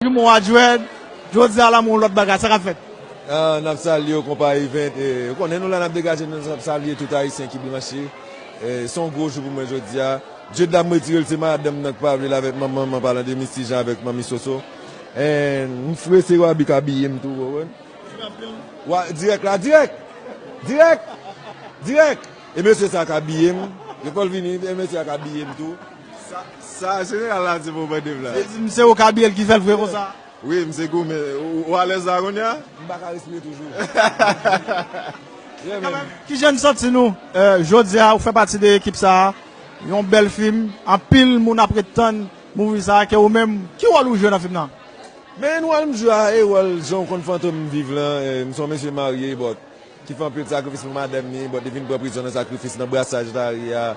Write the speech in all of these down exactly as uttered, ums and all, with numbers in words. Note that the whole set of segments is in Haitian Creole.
Jumeau a Dread, jodi a la, yon lòt bagay, sa k ap fèt? Ah, n ap salye w, konpa Event. E, ou konnen nou la, n ap degaje, n ap salye tout Ayisyen ki branche. E, se yon gwo jou pou mwen jodi a. Dread la m retire l, se madanm nan k pa vle l avèk manman m, an palan de Misty Jean avèk Manmi Soso. And m frese Wabi k abiye m tou, ou konprann? Wa, dirèk la, dirèk! Dirèk! Dirèk! E mesye sa k abiye m. Yo fè l vini, e mesye a k abiye m tou. Sa, sa, jeneral la di pou bande m la. Se, se ou k abiye l ki fè l vre konsa? Wi, m se goumen. Ou, ou alèz la kounye a? M pa ka respire toujou. Yeah, man. Kijan n santi nou? Eh, jodi a, ou fè pati de ekip sa a. Yon bèl fim. Anpil moun ap ret tann movie sa a. Ke ou menm, ki wòl ou jwe nan fim nan? Men wòl m jwe a, e wòl jan w konn Fantom viv lan. Eh, m se yon mesye marye, but ki fè anpil sakrifis pou madanm ni, but li vin pran prizon nan sakrifis, nan brasaj lari a.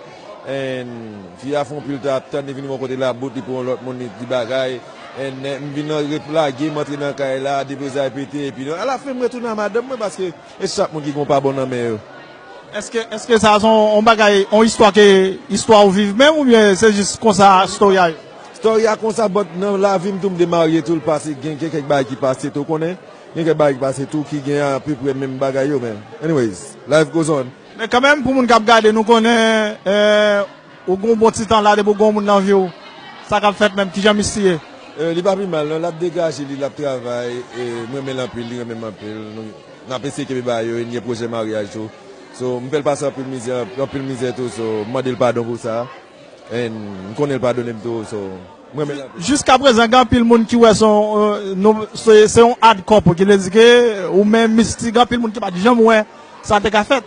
And fi a fè anpil tan ap tann, li vin yon kote labout, li pou yon lòt moun, li, li bagay. And eh, m vin nan ret lage, m antre nan kay la, deblozay pete, epi alafen m retounen a madanm mwen, paske e chak moun ki gen yon pa bon nan men yo. Èske, èske sa se yon, yon bagay, yon istwa ke, istwa ou viv menm, oubyen se jis konsa story a ye? Story a konsa, but nan lavi m tou, m te marye tou, l pase, gen, gen kèk bagay ki pase tou, konnen. Gen kèk bagay ki pase tou ki gen apeprè menm bagay yo, men anyways, life goes on. Men kanmenm, pou moun k ap gade, nou konnen, eh, ou gen yon bon ti tan la, depi w gen yon moun nan vi w, sa k ap fèt menm, kijan Misty ye? Eh, li pa pi mal, non, l ap degaje li, l ap travay, e m renmen l anpil, li renmen m anpil. Nou, n ap eseye kenbe bagay yo, e n gen pwojè maryaj tou. So, m fè l pase anpil mizè, anpil mizè tou, so, m mande l padon pou sa. And m konnen l padone m tou, so, m renmen l anpil. Jiskaprezan, gen anpil moun ki wè se yon, euh, nou, se, se yon odd couple, ki vle di ke ou menm Misty, gen anpil moun ki pa t janm wè sa te ka fèt.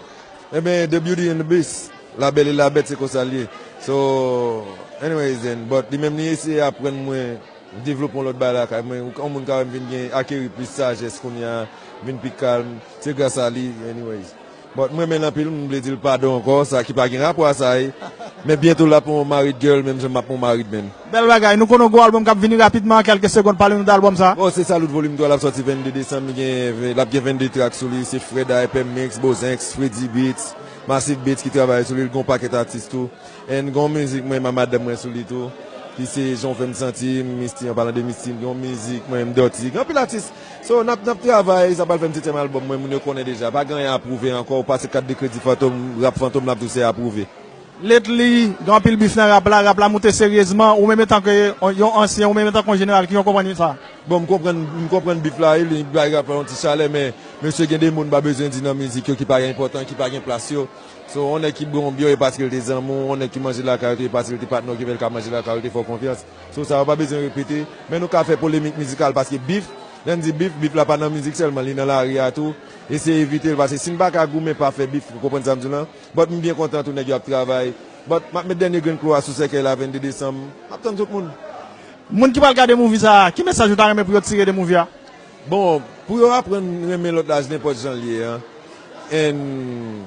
Ebyen, the beauty and the beast, la belle et la bête, se konsa l ye. So, anyways, and, but li menm li eseye aprann mwen devlope yon lòt bagay lakay mwen. Yon moun ka wè m vin gen akeri plis sajès kounye a, vin pi kalm. Se gras a li, anyways. But m renmen l anpil, m vle di l padon ankò, sa ki pa gen rapò a sa, e. Men byento l ap yon married girl, menm jan m ap yon married man. Bèl bagay, nou konnen w gen yon album k ap vini rapidman, kèlke segonn, pale nou de album sa. Bon, se Salute Volume twa, l ap sòti vennde desanm, li gen, l ap gen vennde track sou li, se Freda, F M Mix, Bozenx, Freddy Beats, Massive Beats ki travay sou li, l gen yon pakèt atis tou. And gen yon mizik mwen, m a madanm mwen sou li tou, ki se Jan w fè m santi, Misty, an palan de Misty, gen yon mizik mwen, m Dirty, gen anpil atis. So, n ap, n ap travay, sa pral fè m setyèm album mwen, moun yo konnen deja. Pa gen anyen apwouve ankò, ou pase kat de kredi Fantom, rap Fantom, l ap di w se apwouve. Lately, gen anpil bif nan rap la, rap la moute seryezman, ou menm etanke yon ansyen, ou menm etanke yon jeneral, kijan w konprann sa? Bon, m konprann, m konprann bif la, wi, li bay rap la yon ti chalè, men mesye, gen de moun m pa bezwen di nan mizik yo ki pa gen enpòtan, ki pa gen plas yo. So, yon nèg ki bwè yon byè, e paske l te zanmi w, yon nèg ki manje lakay ou, e paske l te patnè w ki fè l ka manje lakay ou, te fè w konfyans. So, sa yo pa bezwen repete, men nou ka fè polemik mizikal, paske bif, lè n di bif, bif la pa nan mizik sèlman, li nan lari a tou. Eseye evite l, paske si n pa ka goumen pa fè bif, ou konprann sa m di w lan? But m byen kontan tou, nèg yo ap travay. But m ap met dènye grenn klou a sou sèkèy la vennde desanm. M ap tann tout moun. Moun ki pral gade movie sa a, ki mesaj ou ta renmen pou yo tire de movie a? Bon, pou yo aprann renmen lòt la nenpòt jan l ye an. And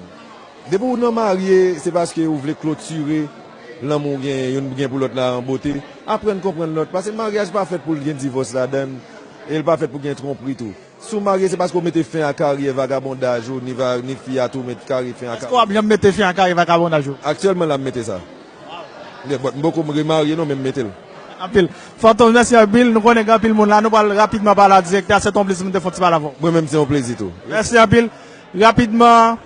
depi w nan marye, se paske ou vle klotire lanmou w gen, youn gen pou lòt la an bote. Aprann konprann lòt, paske maryaj pa fèt pou l gen divòs ladan l, e l pa fèt pou gen twonpri tou. Si w marye, se paske w mete fen a karyè vagabondaj ou, ni, va, ni fi a tou met kari fen a karyè. Èske w ap janm mete fen a karyè vagabondaj ou? Aktyèlman la, m mete sa. Yeah, but m poko remarye non, men m mete l. Anpil. Fantom, mèsi anpil. Nou konnen gen anpil moun la. Nou pral rapidman pale a direktè a. Se t on plezi pou m te fè yon ti pale avè w. Mwen menm, se yon plezi tou. Mèsi anpil. Rapidman,